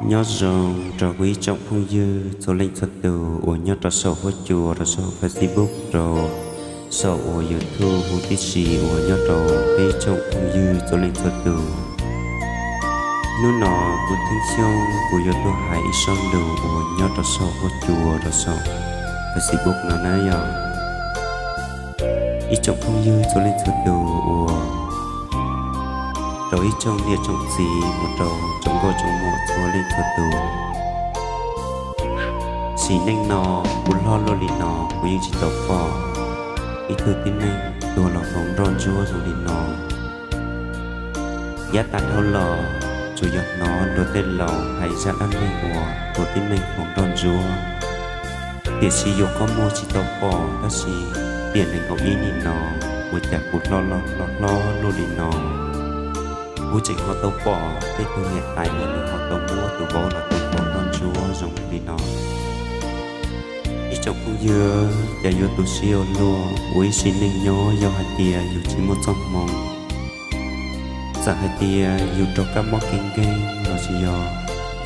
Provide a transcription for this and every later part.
Nyob zoo rau kuv ib tsoom phooj ywg txhua leej txhua tus uas nyob rau saum huab cua, rau saum Facebook, rau saum uas YouTube huv tib si uas nyob rau peb tsoom phooj ywg txhua leej txhua tus. Hnub no kuv Theej Xyooj kuv yuav tuaj hais ib sob lus uas nyob rau saum huab cua, rau saum Facebook no na yog ib tsoom phooj ywg txhua leej txhua tus uas rau ib tsoom niam tsoom txiv mus rau tsoom nkauj tsoom muam txhua leej txhua tus. Sim neej no kuv hlob luaj li no kuv yeej tsis tau pom ib tug tib neeg tuag los hloov nroj ntsuab zoo li no. Yav tag dhau los tsuas yog hnov luag tej laus hais zaj dab neeg uas tus tib neeg hloov nroj ntsuab, tiam sis yus qhov muag tsis tau pom. Tab sis tiam nees nkaum ib nim no ua cas kuv hlob hlob hlob luaj li no kuv tseem ho tau pom tej tug niam tais uas nws ho tau muab tus vauv los tus hloov nroj ntsuab zoo li no. Ib tsoom phooj ywg, cas yuav tu siab ua luaj, ua ib sim neej nyob yog hais tias yus tsis muaj txoj hmoo, txawm hais tias yus raug kab mob kev nkeeg los sis yog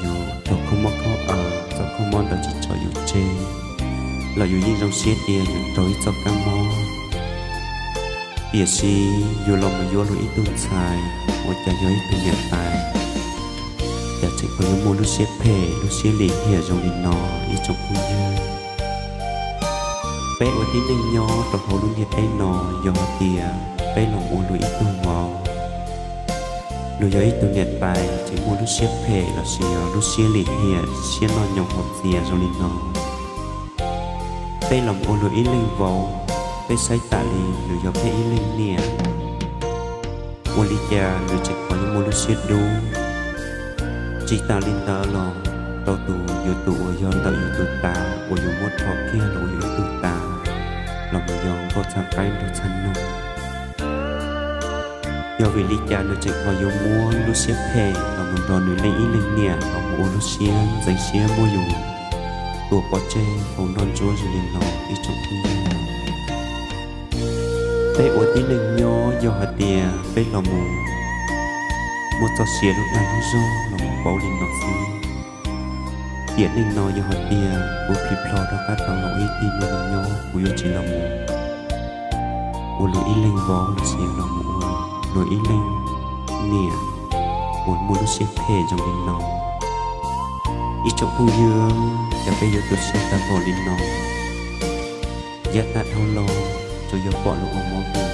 yus raug khaub mob khaub aws, txoj khaub mob ntawd tsis tso yus tseg los yus yeej zoo siab tias yus raug ib txoj kab mob. Tiam sis yus los mus yuav luag ib tug ntxhais uas cas yog ib tug niam tais, cas tseem pheej yuav muaj lub siab phem lub siab lim hiam zoo li no. Ib tsoom phooj ywg, peb ua tib neeg nyob rau hauv lub ntiaj teb no, yog hais tias peb los ua luag ib tug vauv, luag yog ib tug niam tais tseem muaj lub siab phem los sis yog lub siab lim hiam, siab noj nyoos haus txias zoo li no, peb los ua luag ib leeg vauv, peb saib tas li nws yog peb ib leeg niam, ua li cas nws tseem pheej yuav muaj lub siab dub? Tsis tas li ntawd los rau tus yus tus uas yog ntawm yus tus tav uas yus muab rho kiag los ua yus ib tug tav, los mus yog nkauj txhaj qaib nraug txhaj noog, yog vim li cas nws tseem pheej yuav muab lub siab phem los mus nrog nws leej ib leeg niam los mus ua lub siab ntxeev siab muab yus tua pov tseg hauv nroj ntsuab zoo li no. Ib tsoom phooj ywg, peb ua tib neeg nyob yog hais tias peb los mus muab txoj sia lub dag lub zog los mus pauv li no xwb. Tiam neej no yog hais tias kuv phim plho rov qab tau los ib tug neeg nyob, kuv yuav tsis los mus ua luag ib leeg vauv los sis los mus ua luag ib leeg niam uas muaj lub siab phem zoo li no. Ib tsoom phooj ywg, cas peb yuav tu siab tag npaum li no? Yav tag dhau los tsuas yog pom luag ua mob vim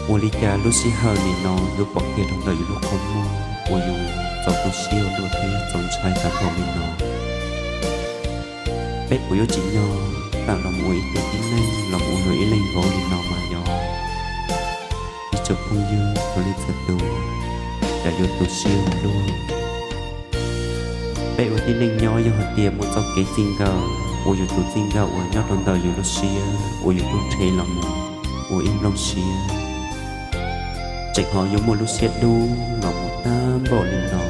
ua li cas lub sij hawm nim no yuav pom kiag rau ntawm yus lub qhov muag uas yus txaus tu siab ua luaj thiab txaus ntshai tag npaum li no. Peb puas yuav tsim nyog tawm los mus ua ib tug tib neeg los mus ua luag ib leeg vauv li no mas yog? Ib tsoom phooj ywg txhua leej txhua tus, cas yuav tu siab ua luaj? Peb ua tib neeg nyob yog hais tias muaj txoj kev txij nkawm, ua yus tus txij nkawm uas nyob rau ntawm yus lub siab, ua yus tub rhe los mus ua ib nplooj siab, tseem ho yuav muaj lub siab dub los mus tag npaum li no,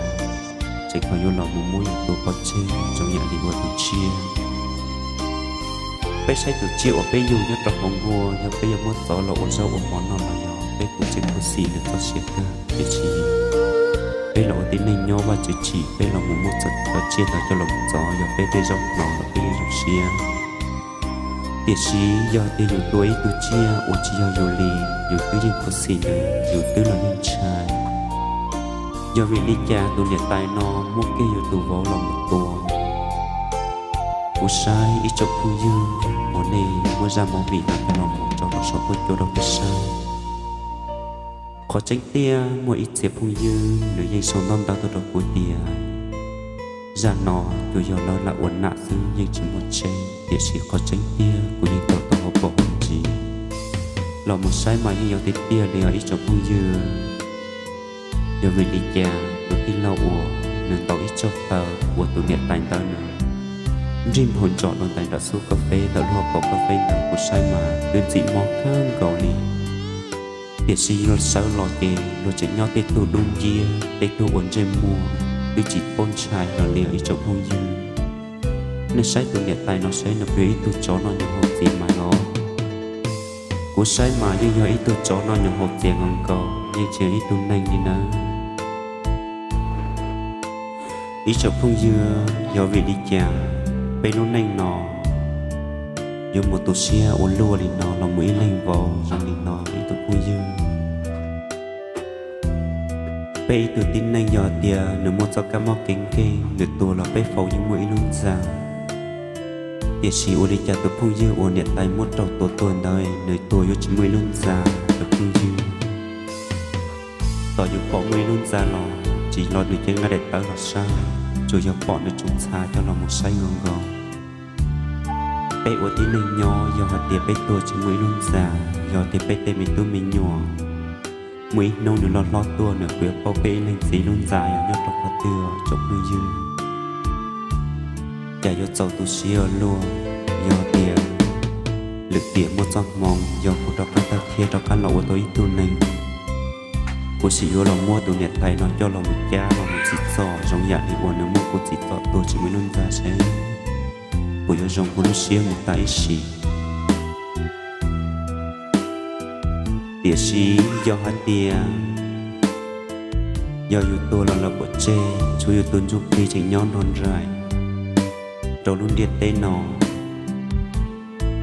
tseem ho yuav los mus muab yus tua pov tseg zoo yam li ua tus tsiaj. Peb saib tus tsiaj uas peb yug nyob rau hauv nkuaj, yog peb yuav muab txov los ua zaub ua mov noj los yog peb kuj tseem khuv xim nws txoj sia kawg, tiam sis peb los ua tib neeg nyob Vajtswv tsim peb los mus muab cov tsiaj ntawd coj los txov, yog peb tej zaub hno los peb yeej zoo siab. Tiam sis yog tias yus tua ib tug tsiaj uas tsis yog yus li, yus twb yeej khuv xim nws, yus twb los yeej ntshai. Yog vim li cas tus niam tais no muab kiag yus tus vauv los mus tua? Kuv saib ib tsoom phooj ywg uas nej muab zaj movie no coj los mus tso rau saum huab cua rau peb saib. Qhov tseeb tiag muaj ib txhia phooj ywg nws yeej sau ntaub ntawv tuaj rau kuv tias zaj no tsuas yog lawv lam ua nam xwb yeej tsis muaj tseeb, tiam sis qhov tseeb tiag kuv yeej tau tau hauv paus hauv ntsis los mus saib mas yeej yog tiag tiag li os ib tsoom phooj ywg. Yog vim li cas tus tij laug uas nws ntaus ib tsoog taw uas tus niam tais ntawd nws nrig nphau ntsos rau ntawm xub kab feb ntawm lub hauv paus kab feb ntawd, kuv saib mas twb ntxim mob kawg nkaus li. Tiam sis luag sawv los ces luag tseem nyob tej tug dub nciab, tej tug ua ntsej muag twb tsis paub ntshai hlo li os ib tsoom phooj ywg. Nej saib tus niam tais no saib nws puas yog ib tug tsov noj nyoos haus txias mas los? Kuv saib mas yeej yog ib tug tsov noj nyoos haus txias nkaus nkaus, yeej tsis yog ib tug neeg li nawb. Ib tsoom phooj ywg, yog vim li cas peb lub neej no yuav mus tu siab ua luaj li no los mus ib leeg vauv zoo li no ib tsoom phooj ywg? Peb ib tug tib neeg yog hais tias nws muaj txoj kab mob kev nkeeg, nws tuag los peb faus yeej muaj ib lub ntxa. Tiam sis ua li cas tus phooj ywg uas niam tais muab raug tua tuag ntawd nws tuag yuav tsis muaj ib lub ntxa, tus phooj ywg? Tos yus pom muaj ib lub ntxa los tsis los nws cia nqa daim tawv los saib, tsuas yog pom nws tsoos txha coj los mus saib nkaus nkaus. Peb ua tib neeg nyob yog hais tias peb tuag tsis muaj ib lub ntxa, yog tias peb tej me tub me nyuam muaj ib hnub nws loj hlob tuaj nws puas yuav pauj peb ib leeg txiv lub ntxa yog nyob rau qhov twg os tsoom phooj ywg? Cas yuav txaus tu siab ua luaj. Yog tias lwm tiam muaj txoj hmoo yog kuv rov qab tawg thiab rov qab los ua tau ib tug neeg, kuv sim yuav los muab tus niam tais no coj los mus cab los mus txim txom zoo yam li uas nws muab kuv txim txom tuag tsis muaj ib lub ntxa seb puas yuav zoo kuv lub siab mus tas ib sim. Tiam sis yog hais tias yog yus tuag los lawv puas tseg, tshuav yus tus ntsuj plig tseem nyob nrog nraim rau lub ntiaj teb no.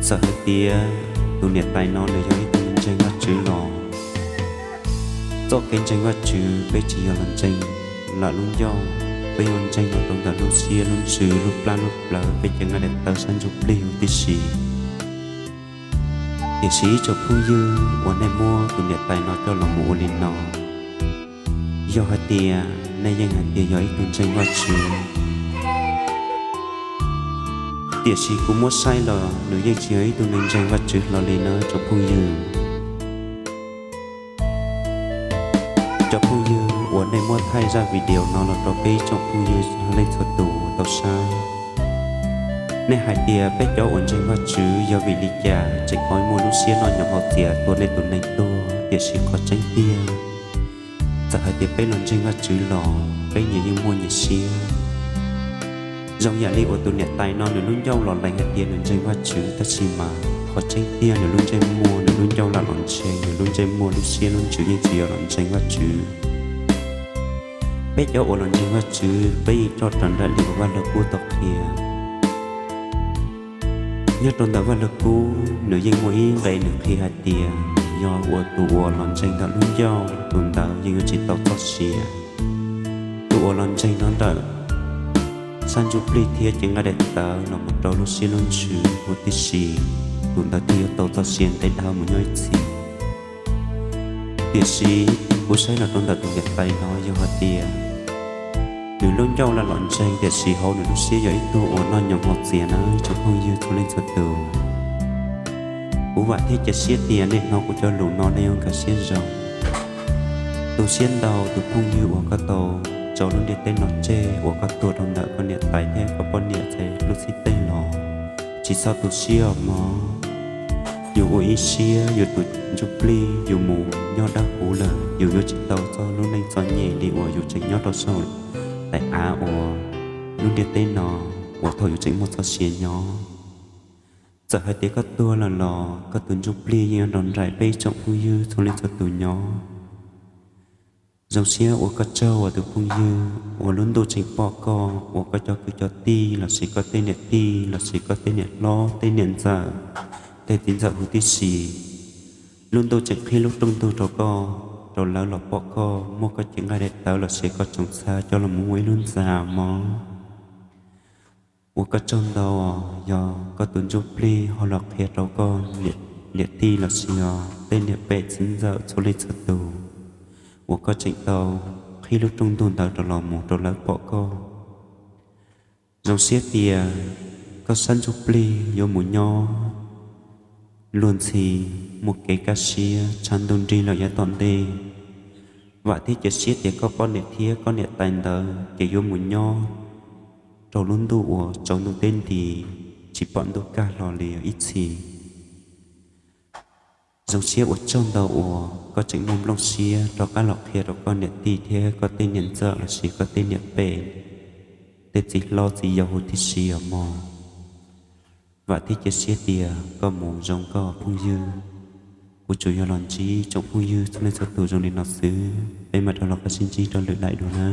Txawm hais tias tus niam tais no nws yog ib tug ntseeg Vajtswv los txoj kev ntseeg Vajtswv peb tsis yog los ntseeg lam lub ncauj, peb yuav ntseeg los rau ntawm lub siab lub ntsws lub plab lub plawv, peb cia nqa daim tawv sab ntsuj plig huv tib si. Tiam sis ib tsoom phooj ywg uas nej muab tus niam tais no coj los mus ua li no, yog hais tias nej yeej hais tias yog ib tug ntseeg Vajtswv, tiam sis kuv muab saib los nws yeej tsis yog ib tug neeg ntseeg Vajtswv hlo li na tsoom phooj ywg. Cov phooj ywg uas nej muab thaij zaj video no los rau peb ib tsoom phooj ywg txhua leej txhua tus tau saib, nej hais tias peb cov uas ntseeg Vajtswv yog vim li cas tseem muaj lub siab noj nyoos haus txias tua nej tus neeg tuag, tiam sis qhov tseeb tiag, txawm hais tias peb los ntseeg Vajtswv los peb nyias yeej muaj nyias siab. Zoo yam li uas tus niam tais no nws lub ncauj los lees hais tias nws ntseeg Vajtswv, tab sis mas qhov tseeb tiag nws lub ntsej muag, nws lub ncauj lam los ntseeg, nws lub ntsej muag lub siab lub ntsws yeej tsis yog los ntseeg Vajtswv. Peb cov uas los ntseeg Vajtswv peb yeej coj raws nraim li uas Vaj Lug Kub tau qhia. Nyob rau ntawm Vaj Lug Kub nws yeej muaj ib nqe nws qhia hais tias yog uas tus uas los ntseeg ntawm lub ncauj tus ntawd yeej yuav tsis tau txoj sia. Tus uas los ntseeg no ntawm sab ntsuj plig thiab cev nqa daim tawv los mus rau lub siab lub ntsws huv tib si, tus ntawd thiaj yuav tau txoj sia ntev dhawv mus nyob ib txhis. Tiam sis kuv saib los rau ntawm tus niam tais no yog hais tias nws lub ncauj lam los ntseeg tiam sis hauv nws lub siab yog ib tug uas noj nyoos haus txias na tsoom phooj ywg txhua leej txhua tus. Kuv vam thiab cia siab tias nej hnov kuv cov lus no nej yuav nkag siab zoo. Tu siab ntau tus phooj ywg uas koj tau tso lub ntiaj teb no tseg uas koj tuag rau ntawm koj niam tais thiab koj poj niam txhais lub txhib teg los. Tsis txhob tu siab os mog. Yus ua ib siab yus tus ntsuj plig yus mus nyob dawb huv lawm yus yuav tsis tau txoj lub neej txom nyem li uas yus tseem nyob rau saum daim av uas lub ntiaj teb no uas thaum yus tseem muaj txoj sia nyob. Txawm hais tias koj tuag lawm los koj tus ntsuj plig yeej yuav nrog nraim peb ib tsoom phooj ywg txhua leej txhua tus nyob. Zoo siab ua koj tsaug uas tus phooj ywg uas lub ntuj tseem pom koj uas koj cov kwv cov tij lossis koj tej niam tij lossis koj tej niam hlob tej niam ntxawm, tej txiv ntxawm huv tib si, lub ntuj tseem qhib lub rooj ntug rau koj, rau lawv los pom koj muab koj cev nqaij daim tawv lossis koj tsoos txha coj los mus ua ib lub ntxa mog. Ua koj tsaug ntau, yog koj tus ntsuj plig ho los qhia rau koj niam tij lossis yog tej niam pem txiv ntxawm txhua leej txhua tus uas koj tseem tau qhib lub rooj ntug ntawd rau los mus rau lawv pom koj. Zoo siab tias koj sab ntsuj plig yuav mus nyob luag ntxhi, muaj kev kaj siab tshav ntuj nrig lawm yav tom ntej. Vam thiab cia siab tias koj poj niam thiab koj niam tais ntawd ces yuav mus nyob rau lub ntuj uas tsaus ntuj teb nti, tsis pom ntuj kaj hlo li ib txhis. Zoo siab ua tsaug ntau uas koj tseem muaj nplooj siab rov qab los qhia rau koj niam tij thiab koj tej niam ntxawm lossis koj tej niam pem, tej txiv hlob txiv yau huv tib si os mog. Vam thiab cia siab tias koj mus zoo koj phooj ywg. Kuv tsuas yog los ntsib tsoom phooj ywg txhua leej txhua tus zoo li no xwb, peb mam rov los qab sib ntsib rau lwm daim dua na.